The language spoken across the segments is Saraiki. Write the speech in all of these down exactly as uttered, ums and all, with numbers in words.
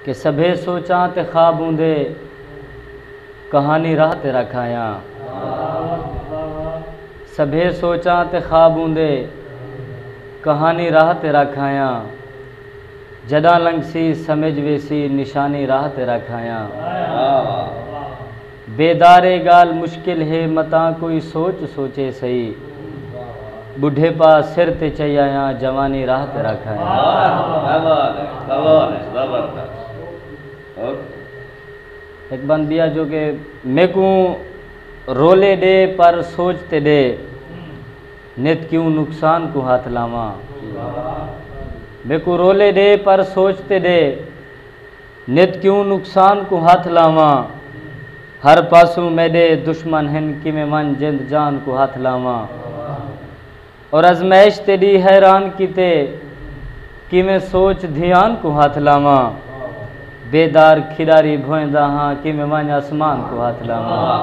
کہ سبھے سوچاں تے خواب اوندے کہانی راہ تے رکھ آیاں۔ سبھے سوچاں تے خواب اوندے کہانی راہ تے رکھ آیاں۔ جݙاں لنگھسی سمجھ ویسی نشانی راہ تے رکھ آیاں۔ بیدار اے ڳالھ مشکل ہے، متاں کوئی سوچ سوچے سہی۔ ٻڈھیپا سر تے چئی آیاں، جوانی راہ تے رکھ آیاں۔ کمال ہے، کمال ہے، زبردست۔ اور؟ ہک بند ٻیا جو کہ میکوں رولے ݙے پر سوچ تے ݙے، نت کیوں نقصان کوں ہتھ لاواں۔ میکوں رولے ݙے پر سوچ تے ݙے، نت کیوں نقصان کوں ہتھ لاواں۔ ہر پاسوں میݙے دشمن ہن، کیویں ونڄ جند جان کوں ہتھ لاواں۔ اور ازمائش تیݙی حیران کیتے، کیویں سوچ دھیان کوں ہتھ لاواں۔ بیدار کھیݙاری بھوئیندا ہاں، کیویں ونڄ اسمان کوں ہتھ لاواں۔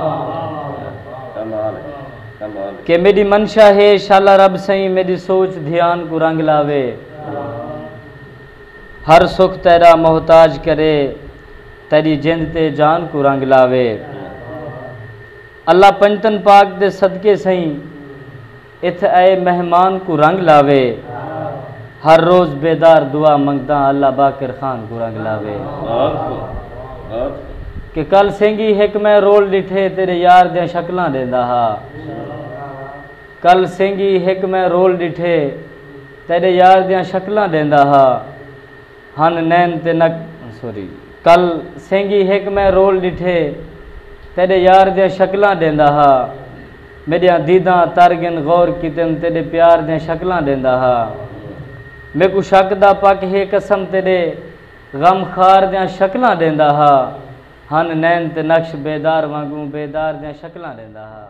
کمال ہے، کمال ہے۔ کہ میݙی منشا ہے شالا رب سئیں، میݙی سوچ دھیان کوں رنگ لاوے۔ ہر سکھ تیݙا محتاج کرے، تیݙی جند تے جان کوں رنگ لاوے۔ اللہ پنجتن پاک دے صدقے سئیں، اتھ آئے مہمان کوں رنگ لاوے۔ ہر روز بیدار دعا منگداں، اللہ باقر خان کوں رنگ لاوے۔ کہ کل سینگی ہک میں رول ݙٹھے، تیݙے یار دیاں شکلاں ݙیندا ہا۔ کل سینگی ہک میں رول ݙٹھے، تیݙے یار دیاں شکلاں ݙیندا ہا۔ ہن نین تے نک-، سوری۔ کل سینگی ہک میں رول ݙٹھے، تیݙے یار دیاں شکلاں ݙیندا ہا۔ میݙیاں دیداں تر ڳن غور کیتن، تیݙے پیار دیاں شکلاں ݙیندا ہا۔ میکوں شک دا پک ہے قسم تیݙے، غم خار دیاں شکلاں ݙیندا ہا۔ ہن نین تے نقش بیدار وانگوں بیدار دیاں شکلاں ݙیندا ہا۔